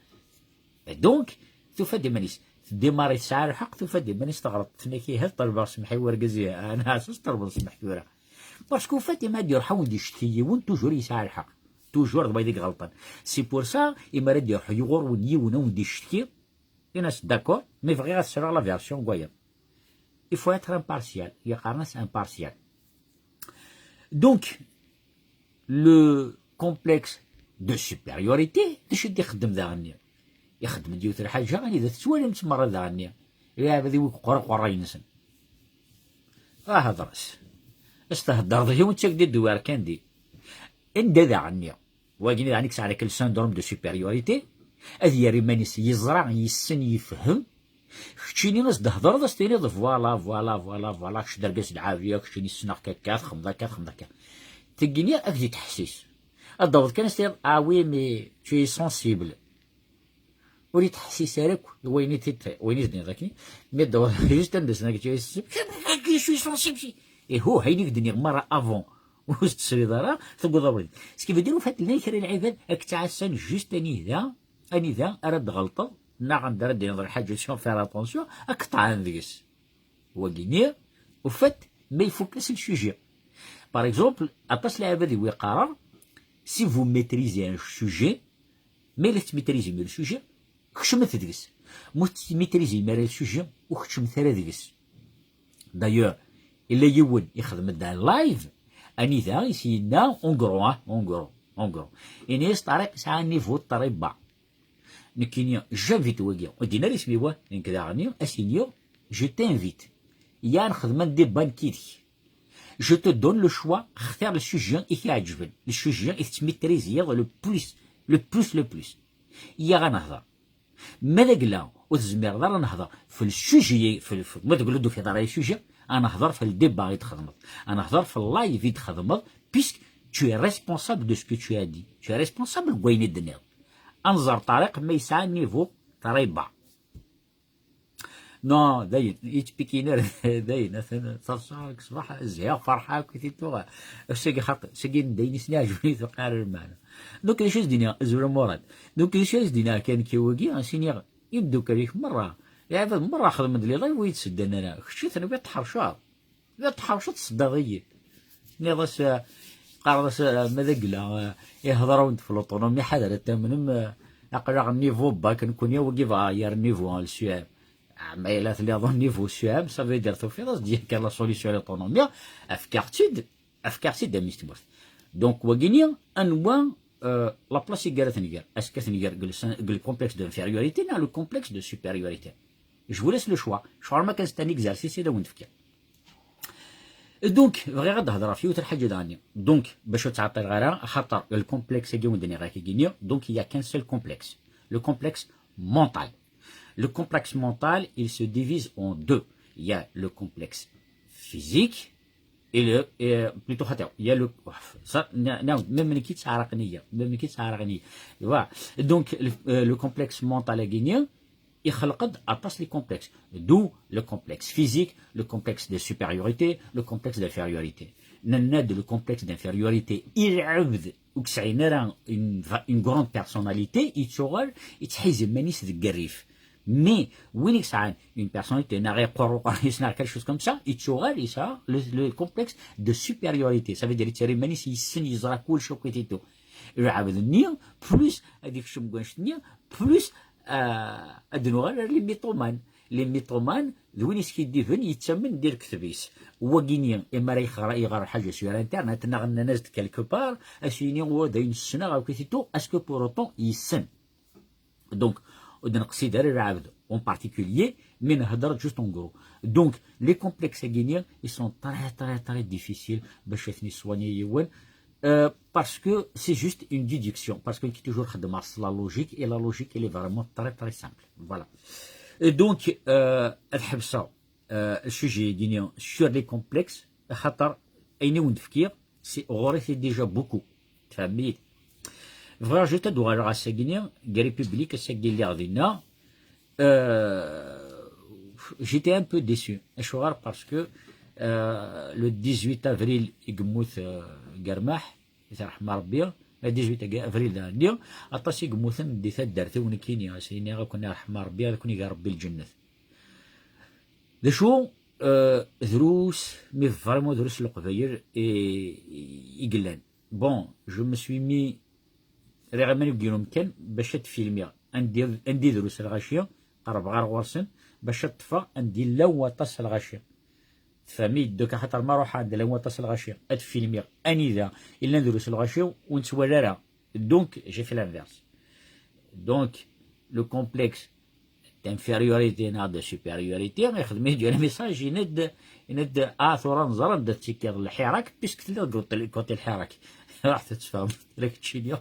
Et donc, tufa-d iman-is. Tdimari tesɛa lḥeqq, tufa-d iman-is teɣleḍ. Tenna-k, "Ihi ad ṭelbeɣ ssmaḥ i wergaz-ihi." Ah, nniɣ-as, "Ur s-ṭelbeḍ ssmaḥ tura." Parce que ufat ima ad iruḥ ad wen-d-icetki yiwen, toujours yesɛa lḥeqq. Toujours d wayeḍ i iɣelṭen. C'est pour ça, imi ara d-iruḥ ɣur-wen yiwen ad wen-d-icetki, ini-as, "D'accord, mais bɣiɣ ad sreɣ la version n wayeḍ." Il faut être impartial. Yeqqaren-as impartial. Donc, le complexe de supériorité, d acu i d-ixeddem daɣenni? Ixeddem-d yiwet lḥaǧa, anida tettwalim-tt merra daɣenni. Lɛebd-iw i yeqqur aqerray-nsen. Ah, hedṛes. As-thedreḍ yiwen, ttak-d i ddewar kan di. Anda daɣenni? Wagini daɣen i yesɛan akk le syndrome de supériorité, ad yerr iman-is yeẓra, yessen, yefhem. Keččini as-d-thedreḍ, as-tiniḍ, "Voilà, voilà, voilà, voilà, kečč d argaz lɛali, keččini ssneɣ-k akka, txedmeḍ akka, txedmeḍ akka." Tegini ad k-d-teḥsis. Ad d-taweḍ kan as-tiniḍ, "Ah oui, mais tu es sensible." Ur yettḥessis ara akk i wayen i t-, wayen i s-d-nniɣ akkin, mi d-taweḍ juste anda s-nniɣ, "Tu es sensible." "Je suis sensible, si." Ihuh, ayen i k-d-nniɣ merra avant ur s-tesliḍ ara, tewweḍ abrid. Ce qui veut dire, au fait, llan kra n lɛibad ad k-ttɛassan juste anida, anida ara d-tɣelṭeḍ, neɣ anda ara d-tiniḍ lḥaǧa, tu vas faire attention, ad k-ṭṭɛen deg-s. Wagini, au fait, ma ifuk-as le sujet. Par exemple, aṭas n lɛibad i wi qqareɣ, si vous maîtrisez un sujet, ma yella tettmitrizim le sujet, kecmet deg-s. Ma ur tettmitrizim ara le sujet, ur keččmet ara deg-s. D'ailleurs, illa yiwen ixdem-d un live, anida i s-yenna, en gros, hein, en gros, en gros. Ini-as, Ṭariq yesɛa niveau ṭṭribba. Nekkini, j'invite wagi. Ur d-yenni ara isem-iw, nekk daɣenni, as-iniɣ, "Je t'invite." Ya nexdem un débat nekk yid-k. "Je te donne le choix, xtir le sujet i k-iɛeǧben, le sujet i tettmitriziyeḍ le plus, le plus, le plus." Ya ɣ-nehder. Ma d agla ur tezmireḍ ara ad nehder f le sujet, f le, f, ma d agla ur d-tufiḍ ara le sujet, ad nehder f le débat i d-txedmeḍ, ad nehder f le live i d-txedmeḍ, puisque tu es responsable de ce que tu as dit. Tu es responsable n wayen i d-tenniḍ. Ad nẓer Ṭariq ma yesɛa niveau ṭribba. Non, dayen, yettpikin ara, dayen, atan taḍsa deg ṣṣbeḥ, zhiɣ, ferḥeɣ, akk i t-id-tuɣ. Ass-agi xaṭi, ass-agi n dayen i sen-iɛeǧben i tuqar lmeɛna. Donc, d acu i s-d-iniɣ, azul a Murad. Donc, d acu i s-d-iniɣ kan akka wagi, a s-iniɣ, imdukal-ik merra, iɛbad merra xedmen-d les lives ur yi-d-seddan ara. Kečč i tenwiḍ tḥerceḍ. La tḥerceḍ tseddaḍ-iyi. Tenniḍ-as, eh, teqqareḍ-as, eh, ma d agla, eh, ihḍer-awen-d f l'autonomie, ḥader ad tamnem, eh, aql-aɣ niveau bac, nekkni wagi bɣa yer niveau, eh, le C E M. Ah, ma yella telliḍ au niveau C E M, ça veut dire tufiḍ-as-d yakan la solution à l'autonomie, efk-aɣ-tt-id, efk-aɣ-tt-id a mmi-s tmurt. Donc, wagini, anwa, eh, la place i gara tenger? Est-ce que tenger deg le sen-, deg le complexe d'infériorité neɣ le complexe de supériorité? Je vous laisse le choix. Cɣur ma kan c'est un exercice i d awen-d-fkiɣ. Donc, bɣiɣ ad d-hedreɣ ɣef yiwet n lḥaǧa daɣen. Donc, bac ur ttɛeṭṭileɣ ara, axaṭer le complexe-agi wen-d-nniɣ akka-agi, donc, il y a qu'un seul complexe. Le complexe mental. Le complexe mental, il se divise en deux. Il y a le complexe physique et le, et, euh, plutôt, xaṭi, il y a le, ça, na-, na-, même nekk yettɛeraqen-iyi, même nekk yettɛeraqen-iyi. Voilà. Donc, le, euh, le complexe mental-agi-nni, ixleq-d aṭas les complexes. D'où le complexe physique, le complexe de supériorité, le complexe d'infériorité. Nenna-d le complexe d'infériorité, i lɛebd ur yesɛin ara une, une grande personnalité, yettuɣal, yettḥizi iman-is deg rrif. Mais win i yesɛan une personnalité, neɣ iqquṛ uqerru-is, neɣ quelque chose comme ça, yettuɣal yesɛa le, le complexe de supériorité. Ça veut dire, yettarra iman-is yessen, yeẓra kullec akk i t-ittu. Lɛebd-nni, plus ad ikcem deg wannect-nni, plus, euh, ad nuɣal ar les mythomanes. Les mythomanes, d win yeskiddiben, yettamen di lekdeb-is. Wagini, imi ara yexra-, iɣer lḥaǧa sur Internet, neɣ nnan-as-d quelque part, a s-yini, wa d ayen ssneɣ, akk i t-ittu, est-ce que pour autant yessen? Donc, ur d-neqsid ara lɛebd en particulier, mais nhedder juste en gros. Donc, les complexes-agi-nni, ils sont très, très, très difficiles bac ad ten-yeswani yiwen, euh, parce que c'est juste une déduction, parce que nekk toujours xeddmeɣ s la logique, et la logique, elle est vraiment très, très simple. Voilà. Et donc, euh, ad ḥebseɣ, euh, le sujet-agi-nni sur les complexes, axaṭer ayen i wen-d-fkiɣ, c'est, ɣur-i c'est déjà beaucoup. Tfehmem-iyi-d? Bɣiɣ juste ad uɣaleɣ ass-agi-nni, deg République, ass-agi lliɣ dinna. Euh, j'étais un peu déçu. Acuɣer? Parce que, euh, le dix-huit avril, i yemmut, euh, Germaḥ, i t-iṛḥem Ṛebbi, le dix-huit avril daɣen-nni, aṭas i yemmuten di taddart-iw nekkini, a s-iniɣ ad ken-iṛḥem Ṛebbi, ad ken-iger Ṛebbi lǧennet. D acu, euh, drus, mais vraiment drus n Leqbayel i, i, i yellan. Bon, je me suis mis, rriɣ iman-iw deg yiwen umkan bac ad filmiɣ. Anda, anda i drus lɣaci, qerrbeɣ ar ɣur-sen, bac ad ṭṭfeɣ anda yella waṭas lɣaci. Tfehmem-iyi-d? Donc, axaṭer ma ruḥeɣ anda llan waṭas lɣaci, ad filmiɣ anida i llan drus lɣaci, ur nettwali ara. Donc, j'ai fait l'inverse. Donc, le complexe d'infériorité neɣ de supériorité, ixdem-iyi-d un message, yenna-d, yenna-d, ah, tura neẓra anda tettekkiḍ lḥirak, puisque telliḍ deg côté lḥirak. Ruḥ ad tfehmeḍ, la keččini,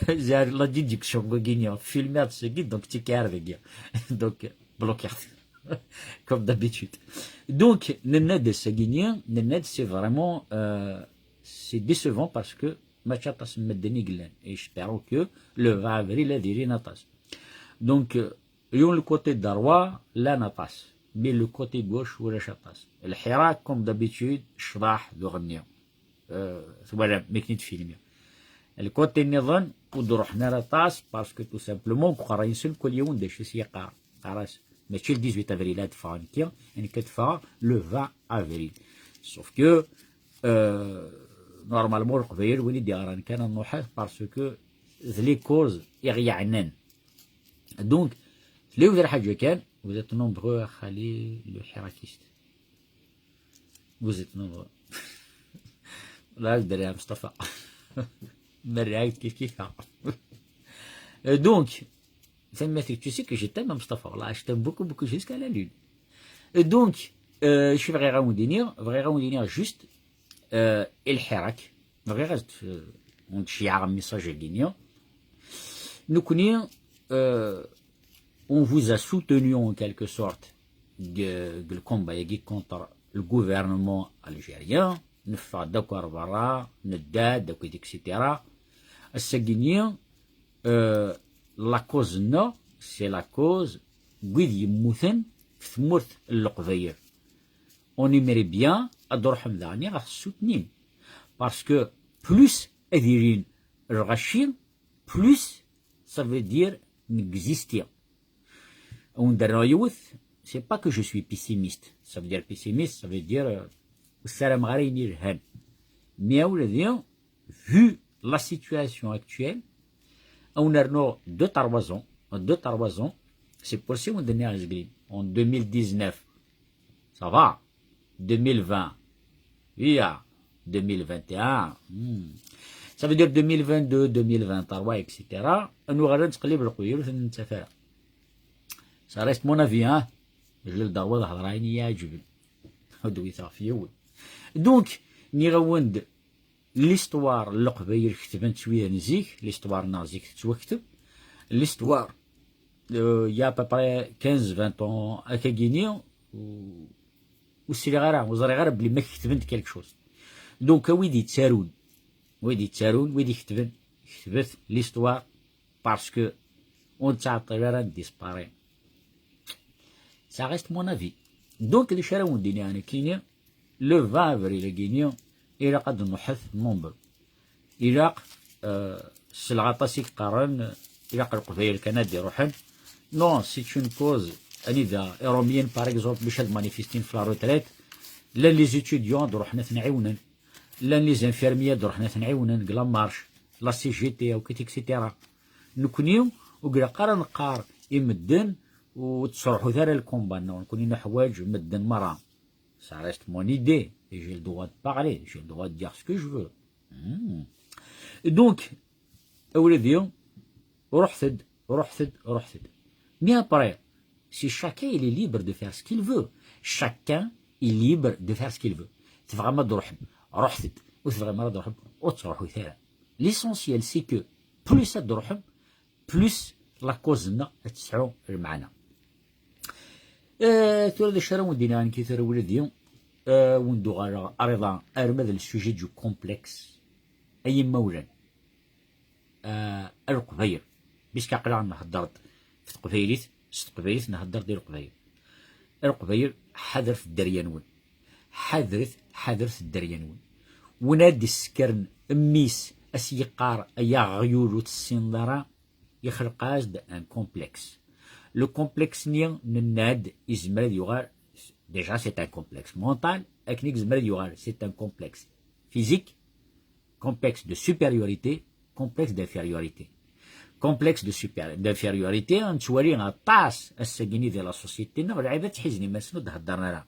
ziɣ la déduction, wagini, filmiɣ-d sagi, donc ttekki ar dagi. Donc, blokiɣ-t. Comme d'habitude. Donc, nenna-d ass-agi-nni, nenna-d c'est vraiment, euh, c'est décevant parce que mačči aṭas n medden i yellan. Et espérons que le vingt avril ad ilin aṭas. Donc, euh, yiwen le côté droit, llan aṭas. Mais le côté gauche, ulac aṭas. Lḥirak, comme d'habitude, ccḍeḥ d uɣenni. Euh, twalam, mi akken i d-filmiɣ. Le côté nniḍen, ur d-ruḥen ara aṭas, parce que tout simplement, deg uqerray-nsen, kul yiwen d acu i s-yeqqar. Qqar-as, mačči le dix-huit avril ad ffɣeɣ nekki, nekk ad ffɣeɣ le vingt avril. Sauf que, euh, normalement, Leqbayel, win i d-yeɣran kan ad nruḥ, parce que d les causes i ɣ-yeɛnan. Donc, tella yiwet lḥaǧa kan, vous êtes nombreux à xali le hirakiste. Vous êtes nombreux. Là, derrière Mustafa. Derrière, kif kif. Euh, donc, ça me fait, tu sais que je t'aime, Mustafa. Là, je t'aime beaucoup, beaucoup, jusqu'à la lune. Euh, donc, euh, je suis vraiment dire, vraiment dire juste, euh, الحراك. Vraiment, euh, on tient un message à dire. Nous connaissons, euh, on vous a soutenu en quelque sorte de, de le combat contre le gouvernement algérien. Neffeɣ-d akk ar berra, nedda-d akk, et cetera. Ass-agi-nni, euh, la cause-nneɣ, c'est la cause n wid yemmuten f tmurt n Leqbayel. On aimerait bien ad d-ruḥem daɣen ad ɣ-tessutnim. Parce que plus ad ilin lɣaci, plus ça veut dire n'existe. Ad wen-d-rnuɣ yiwet, c'est pas que je suis pessimiste. Ça veut dire pessimiste, ça veut dire, euh, ur ssarameɣ ara ayen yelhan. Mais a ula d, vu la situation actuelle, ad wen-rnuɣ deux trois ans, deux trois ans, c'est pour ça wen-d-nniɣ azeglim. En deux mille dix-neuf, ça va. Deux mille vingt, ya, deux mille vingt et un, hmm. Ça veut dire deux mille vingt-deux, deux mille vingt-trois, et cetera. Ad nuɣal ad nettqellib Leqbayel ur ten-nettaf ara. Ça reste mon avis, hein. Mazal d-aweḍ hedṛa ayen i yi-iɛeǧben. Ur d-witeɣ ɣef yiwen. Donc, nniɣ-awen-d, l'histoire n Leqbayel ketben-tt wid n zik, l'histoire-nneɣ zik tettwakteb. L'histoire, euh, il y a à peu près quinze, vingt ans, akkagini, ur, ur sliɣ ara, ur ẓriɣ ara belli ma ketben-d quelque chose. Donc, a wid yettarun, wid yettarun, wid iketben, ketbet l'histoire, parce que ur nettɛeṭṭil ara ad disparaît. Ça reste mon avis. Donc, d acu ara wen-d-iniɣ nekkini, le vingt avril-agi-ni, ilaq ad d-nruḥet nombre. Ilaq, euh, sseleɣ aṭas i yeqqaren, ilaq Leqbayel kan ad d-iruḥen. Non, c'est une cause. Anida i Romiens, par exemple, bac ad manifestin f la retraite, llan les étudiants ad d-ruḥen ad ten-ɛiwnen, llan les infirmiers ad d-ruḥen ad ten-ɛiwnen deg la marche, la C G T, akk, et cetera. Nekkni ur ilaq ara neqqar i medden ur tesruḥut ara lkumba-nneɣ. Nekkni neḥwaǧ medden merra. Ça reste mon idée, et j'ai le droit de parler, j'ai le droit de dire ce que je veux. Hmm. Donc, a wladi, ruḥet-d, ruḥet-d, ruḥet-d. Mais après, si chacun il est libre de faire ce qu'il veut, chacun est libre de faire ce qu'il veut. Tebɣam ad d-ruḥem, ruḥet-d. Ur tebɣam ara ad d-ruḥem, ur ttruḥut ara. L'essentiel, c'est que plus ad d-ruḥem, plus la cause-nneɣ ad tesɛu lmeɛna. Euh, tura d acu ara wen-d-iniɣ nekki tura a wladi, euh, wen-d-uɣaleɣ ar iḍ-a arma d le sujet du complexe, ay imawlan, euh, a Leqbayel, puisque aql-aɣ nhedder-d f teqbaylit, s teqbaylit nhedder-d i Leqbayel. A Leqbayel, ḥadret dderya-nwen. Ḥadret, ḥadret dderya-nwen. Win ad d-issekren mmi-s, a s-yeqqar ay aɣyul ur tessineḍ ara, ixleq-as-d un complexe. Le complexe-nni, nenna-d, izmer ad yuɣal, déjà c'est un complexe mental, akken i yezmer ad yuɣal, c'est un complexe physique, complexe de supériorité, complexe d'infériorité. Complexe de supéri-, d'infériorité, nettwali aṭas ass-agi-ni di la société-nneɣ, lɛibad ttḥizen iman-nsen ur d-heddren ara.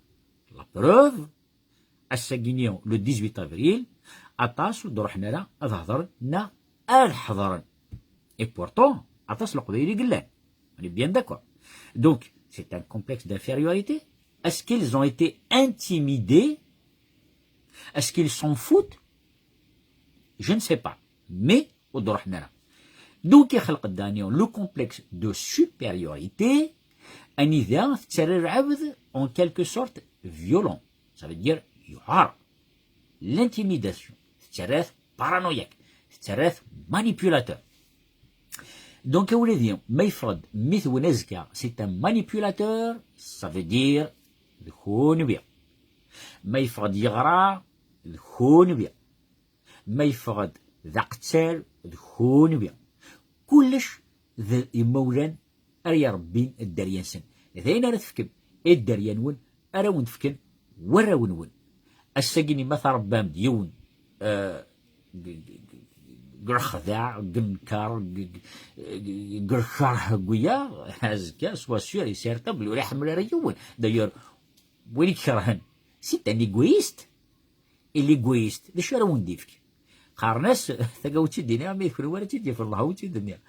La preuve, ass-agi-ni, le dix-huit avril, aṭas ur d-ruḥen ara ad hedren neɣ ad ḥedren. Et pourtant, aṭas n Leqbayel i yellan. On est bien d'accord. Donc, c'est un complexe d'infériorité. Est-ce qu'ils ont été intimidés ? Est-ce qu'ils s'en foutent ? Je ne sais pas. Mais ur d-ruḥen ara. Donc, ixleq-d daɣen le complexe de supériorité, anida tettarra lɛebd en quelque sorte violent. Ça veut dire, yuɛer. L'intimidation. Tettarra-t paranoïaque. Tettarra-t manipulateur. Donc, a wladi, ma yeffeɣ-d mmi-twen azekka, c'est un manipulateur, ça veut dire d kunwi. Ma yeffeɣ-d yeɣra, d kunwi. Ma yeffeɣ-d d aqettal, d kunwi. Kullec d imawlan ara irebbin dderya-nsen. D ayen ara tefkem i dderya-nwen, ara wen-d-fken warraw-nwen. Ass-agi-ni ma trebbam-d yiwen, euh, g-, g-, g-, g-, g-, lexdeɛ, g-, nker, g-, g-, g-, g-, lkerh n wiyaḍ, azekka, sois sûr et certain belli ur iḥemmel ara yiwen. D'ailleurs, win i ikerhen, c'est un égoïste. Et l'égoïste, d acu ara wen-d-ifk? Qqaren-as, tagawt i d-iniɣ, ma d kenwi ara tt-id-yaf, Allah ur tt-id-nniɣ.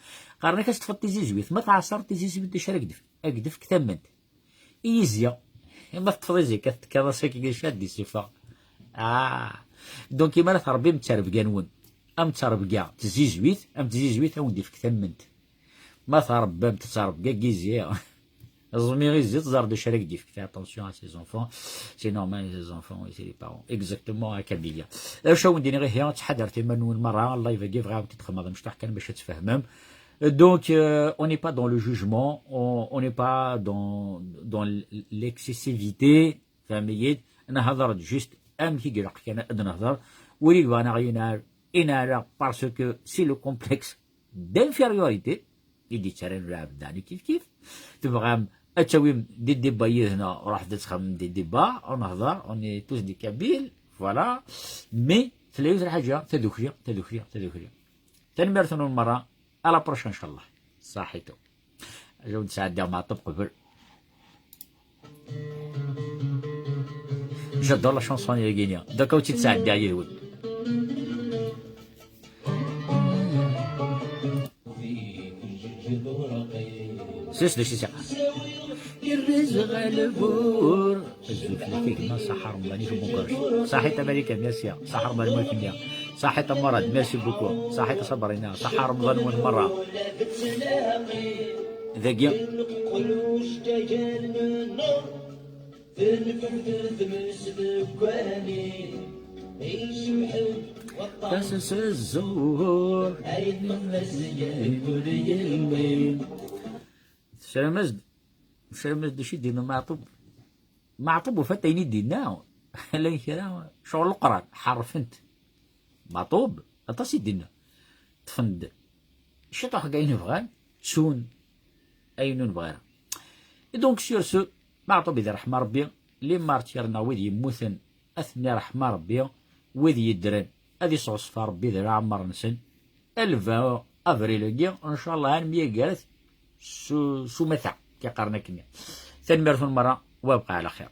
Qqaren-ak, ad s-teṭṭfeḍ tizizwit. Ma tɛeṣreḍ tizizwit, d acu ara k-d-ifk? Ad k-d-ifk tamment. I yizya. Ma teṭṭfeḍ izi-k, ad tekkaḍ ass-agi, d acu ad d-isuffeɣ? Ah. Donc, imi ara trebbim ttrebga-nwen, am ttrebga tzizwit, am tzizwit a wen-d-ifk tamment. Ma trebbam-t ttrebga n yizi, ẓmi izi, teẓreḍ d acu ara k-d-ifk. Fais attention à ces enfants. C'est normal, ces enfants, et c'est les parents. Exactement, à Kabylie. Acu a wen-d-iniɣ ihi, ttḥadaret iman-nwen merra, live-agi bɣiɣ ad t-id-xedmeɣ d amecṭuḥ kan bac ad tfehmem. Donc, euh, on n'est pas dans le jugement, on on n'est pas dans, dans l'excessivité, fehmeɣ-d, nehder juste amek i ilaq kan ad nehder, ur yebɣa ad aɣ-yenɛel, inɛel-aɣ parce que c'est le complexe d'infériorité i d-yettarran lɛebd, ɛni kif kif. Tebɣam ad tawim des débats yid-neɣ, ruḥet ad txemmem des débats, ad nehder, on est tous des Kabyles, voilà. Mais tella yiwet lḥaǧa, tadukli, tadukli, tadukli. Tanemmirt-nwen merra. À la prochaine, inchallah. Saḥitu. Ad wen-d-sɛeddiɣ Meɛṭub qbel. J'adore la chanson-agi-nni. Donc, ad tt-id-sɛeddiɣ yid-wen. Sers d acu i s-iqqar. Irrez ɣer lbur. Azul fell-ak a gma, ṣaḥa Remḍan-ik n Bukarest. Ṣaḥit a Malika, merci. Ṣaḥa Remḍan-nwen. Ṣaḥit a Murad, merci beaucoup. Ṣaḥit a Sabrina, ṣaḥa Remḍan-nwen merra. Dagi. Tasesezzuɣ. Tesram-as-d, tesram-as-d acu i d-yenna Meɛṭub. Meɛṭub ufant ayen i d-yenna. Llan kra, ccɣel leqran, ḥerfen-t. Meɛṭub, aṭas i d-yenna. Ṭṭfen-d ciṭuḥ deg ayen bɣan, ttun ayen ur nebɣi ara. Et donc, sur ce, Meɛṭub, di ṛṛeḥma Ṛebbi, les martyrs neɣ wid yemmuten, ad ten-iṛḥem Ṛebbi, wid yeddren, ad isɣezf Ṛebbi di leɛmer-nsen, le vingt avril-agi, ncallah, ad nemyagret s, s umata, i qqaren akken. Tanemmirt-nwen merra, وأبقى على خير.